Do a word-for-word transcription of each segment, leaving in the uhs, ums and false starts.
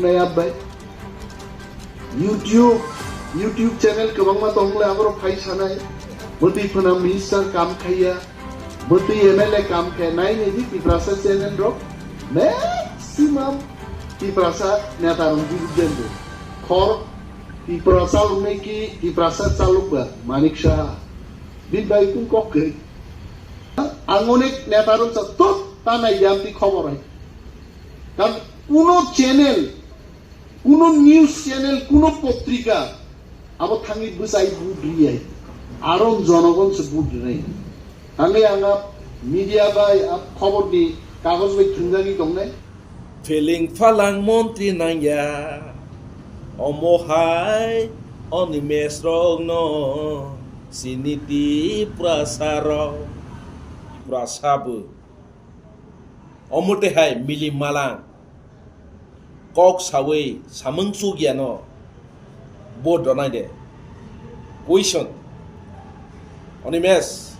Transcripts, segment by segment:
Nai bai. YouTube, YouTube channel kwbangma tong le aboro phai sanai. Bwtwi phwna minister kam khaiya. Bwtwi M L A kam khe nai nai di Tiprasa channel rok. Maximum Tiprasa neta rok di den do. Khor Tiprasa lungni ki Tiprasa chaluk ba Manik Saha. Bin bai kung kok ke. Ang onek neta rok sa tot ta nai yam ti khobor hai. Kan kuno channel, kuno news channel, kuno potrika, abo thangwi bwsai vote riyai. Aro jonogon se vote rinai. Thangwi ang a media bai, a khobor ni kagoj bai thwngjagwi tongnai. Feeling phalang montri nangya. Omo hai oni mes rok no sini Tiprasa rok. Tiprasa bo. Omo tei hai mili malang. Kok sawi samung chukya no vote rwnai de. Question. Oni mes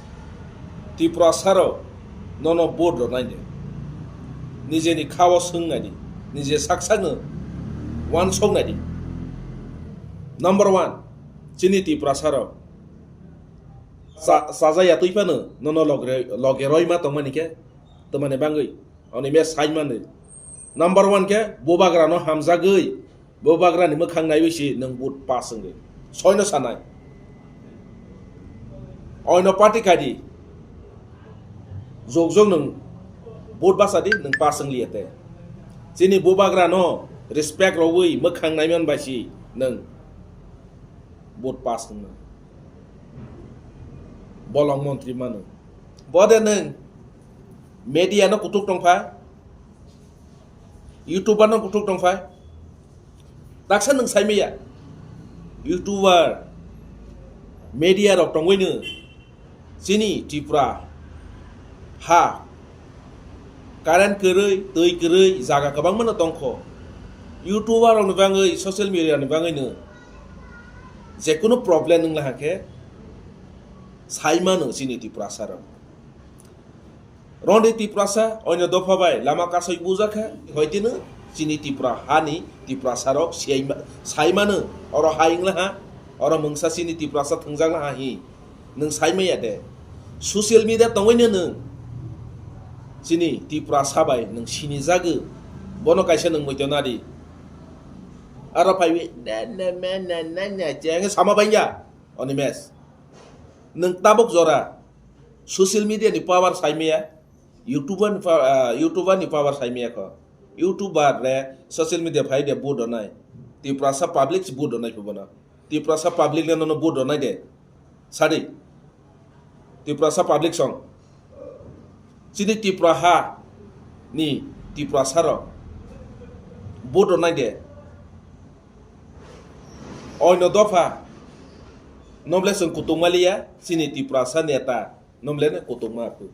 Tiprasa rok nono vote rwnai de. Nijeni khao swng nai di. Nije sak sakno wansok nai di. Number one, chini Tiprasa rok. Cha-, chaja ya twi phano nono logre-, loge roi ma tongmani khe twmani bangwi. Oni mes sai mani. Number one khe bubagra no hamjagwi, bubagra ni mwkhang naiwi si nwng vote pass wngwi. Soino sanai. Oino party kadi. Jok jok nwng vote basa di nwng pass wng liya te. Chini bubagra no respect rogwi mwkhang naiman bai si nwng vote pass wngno. Bolong montri mano. Bode nwng media no kutuk tongpha, YouTuber no kutuk tongpha. Taksa nwng saimaya. YouTuber, media rok tongwino chini Tripura ha current kwrwi, twi kwrwi, jaga kwbangma no tongkho. YouTuber rok ni bangwi, social media ni bangwi no jekunu problem wngla hakhe saimano chini Tiprasa rok. Roni Tiprasa, oino dopha bai lama kasai bujakha, hoitino chini Tipra hani Tiprasa rok siyaima-, saimano, oro ha wngla ha, oro mungsa chini Tiprasa thwngjak la ha hi, nwng saimaya de. Social media tongwino nwng chini Tiprasa bai nwng sinijagwi, bono kaisa nwng muitonari. Aro phaiwi, na, na, ma, na, na, na, chengwi sama bangya, Animesh. Nwng tabuk jora social media ni power saimaya, YouTuber ni pa-, ah, YouTuber ni power saimaya kho. YouTuber re social media phai de vote rwnai. Tiprasa public si vote rwnai phubono. Tiprasa public le nono vote rwnai de. Sadi. Tiprasa public song. Chini Tipra ha ni Tiprasa rok vote rwnai de. Oino dopha noble chwng kutung maliya, chini Tiprasa neta noble ne kutung ma phu.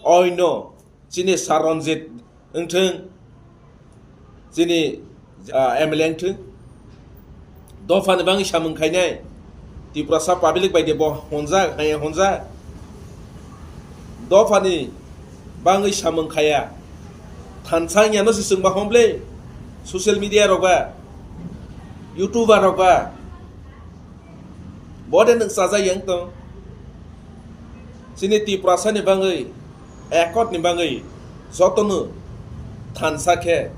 Oino chini Saranjit wngthwng, chini, ah, M L A wngthwng, dophani bangwi samung khainai, Tiprasa public bai de bo honjak, hai honjak. Dophani bangwi samung khaya. Thansa wngya no se chwng ba hom ble. Social media rok ba, YouTuber rok ba. Bo de nwng chaja yang tong. Chini Tiprasa ni bangwi, ekot ni bangwi, jotono thansa khe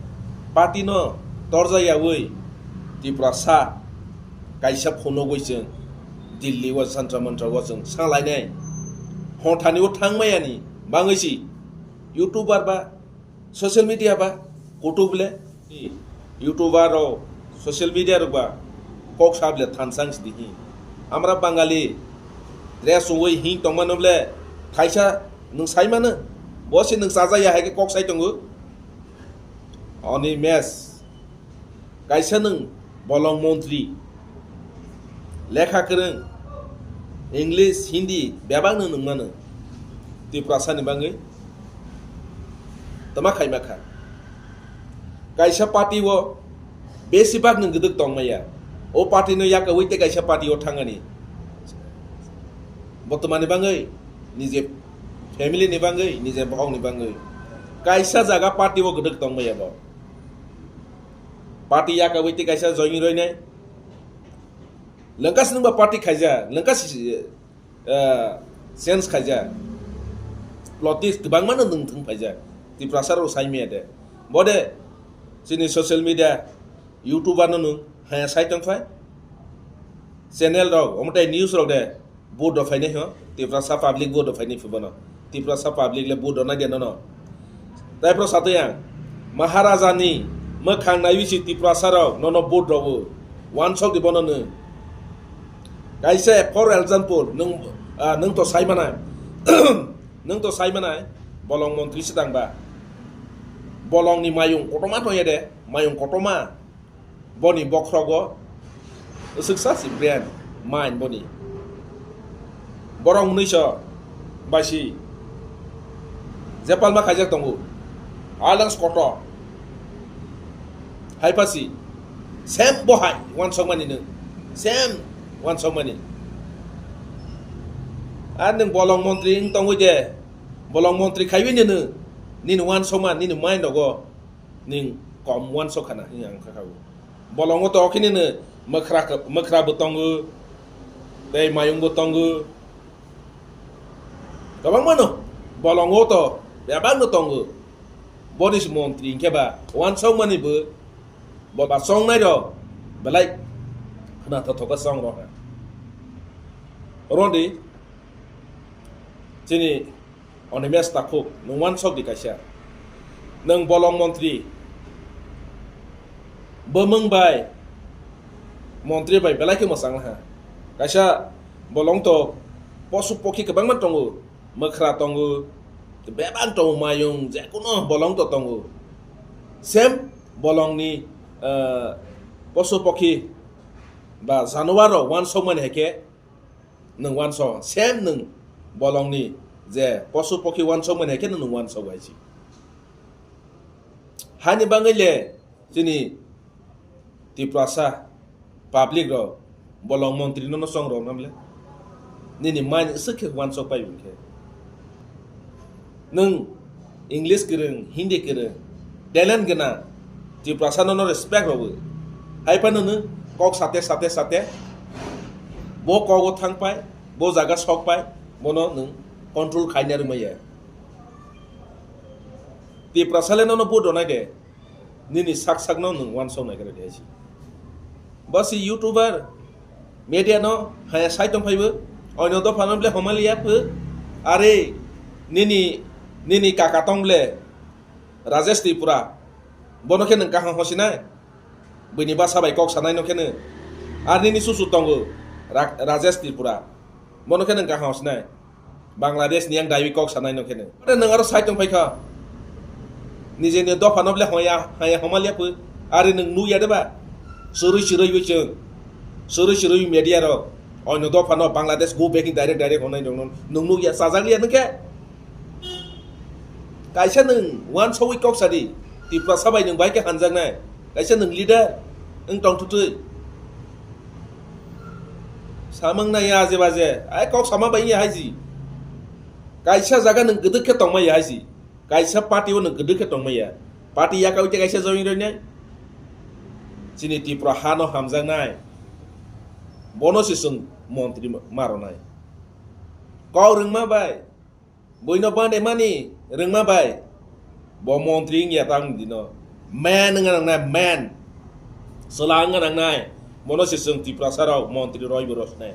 party no torja yawi Tiprasa kaisa phunugwi chwng Delhi o Jantar Mantar o chwng sanglainai. Hothani o thangmayani bangwi si YouTuber ba, social media ba, kutuk ble, YouTuber rok, social media rok ba, kok sa ble thansang si dihi. Amra Bangali dress ungwi hing tongmano ble, kaisa nwng sai mano, bo se nwng chaja ya hai khe kok sai tongo. Oni mes. Kaisa nwng bolong montri, lekha kwrwng, English, Hindi bebak nwng nungmano Tiprasa ni bangwi tama khaima kha. Kaisa party o besibak nwng gwdwk tongmaya, o party no yakawi tei kaisa party o thangani. Botomani bangwi, nije family ni bangwi, nije bohok ni bangwi kaisa jaga party o gwdwk tongmaya bo. Party yakawi tei kaisa join roinai. Lengka sinungba party khaija, lengka si, eh, change khaija. Politics kwbangma no nwng thung phaija. Tiprasa rok sai maya de. Bode, chini social media, YouTube ano nwng, haya sai tong phai. Channel rok, omo tai news rok de. Vote rw phainai ho, Tiprasa public vote rw phainai phi bono. Tiprasa public le vote rwnai de nono. Tai pro satwi ang, Maharaja ni mwkhang naiwi si Tiprasa rok nono vote rw o. Wansok di bono nwng. Kaisa for example, nwng, ah, nwng to sai manai. Nwng to sai manai, bolong montri se tang ba. Bolong ni mayung kotorma tong ya de, mayung kotorma. Boni bokhrogo swksa si brain, mind boni. Borok hwnwi so bai si jepalma khaijak tongo. Along skoto. Hai pasi. Same bo hai, wansokmani nwng. Same wansokmani. Ar nwng bolong montri wng tongwi de, bolong montri khaiwi nini, nini wansokma, nini mind rogo. Ning kom wansok khana, hing ang kha kha o. Bolongo to khe nini mwkhra, mwkhra bo tongo, tei mayung bo tongo. Kwbangma no bolongo to bebak no tongo. Boni se montri hingke ba wansok mani bo, bo ba chongnai rok belai khna thothoka chong rok. Rodi chini Onimes takhuk, nwng wansok di kaisa. Nwng bolong montri. Bwmwng bai montri bai belai khe mwchang ha. Kaisa bolong to posu pokhi kwbangma tongo. Mwkhra tongo. Bebak tongo mayung, jekuno bolong to tongo. Same bolong ni, eh, posu pokhi ba januar rok wansok mani hai khe nwng wansok, same nwng bolongni je posu pokhi wansokmani hai khe nwng wansok hai si. Hani bangwi le chini Tiprasa public rok bolong montri no no chong rok nam le. Nini mind swk khe wansok pai hwn khe. Nwng English kwrwng, Hindi kwrwng, talent gwnang, Tiprasa no no respect rw. Hai phano nwng kok sate sate sate bo kogo thang pai, bo jaga sok pai, bono nwng control khaina rwmaya. Tiprasa le no no vote rwnai de. Nini sak sak no nwng wansok nai khe rw de hai si. Bo si YouTuber, media no haya sai tong phaibo, oino dopha no ble homaliya pho, are nini, nini kaka tong ble Rajesh Tripura, bono khe nwng kaham hosinai, buini basa bai kok sanai no khe nwng, ar nini susu tongo Ra-, Rajesh Tripura, bono khe nwng kaham hosinai. Bangladesh ni yang daiwi kok sanai no kheno. Ore nwng aro sai tong phaikha. Nije ni dopha no ble hoya, haya homal ya phu. Are nwng nukya de ba? Surui surui wi chwng. Surui surui media rok. Oino dopha no Bangladesh go back in direct direct honai nwng no. Nwng nukya, chajak liya nwng khe. Kaisa nwng wansogwi kok sadi. Tiprasa bai nwng bai khe hanjaknai. Kaisa nwng leader wng tong thutwi. Samang nai ya aje baje. Ai kok sama bai ya haiji. Kaisa jaga nwng kwdwk khe tongma ya haiji. Kaisa party o nwng kwdwk khe tongma ya. Party yakawi tei kaisa join rwinai. Chini Tripura hano hamjaknai. Bono se chwng montri ma-, ma rwnai. Kok rwngma bai. Buino bande mani rwngma bai. Bo montri wngya tang dino. Man wngna nangnai, man. Chwla wngna nangnai. Bono se chwng Tiprasa rok montri roi bo rosnai.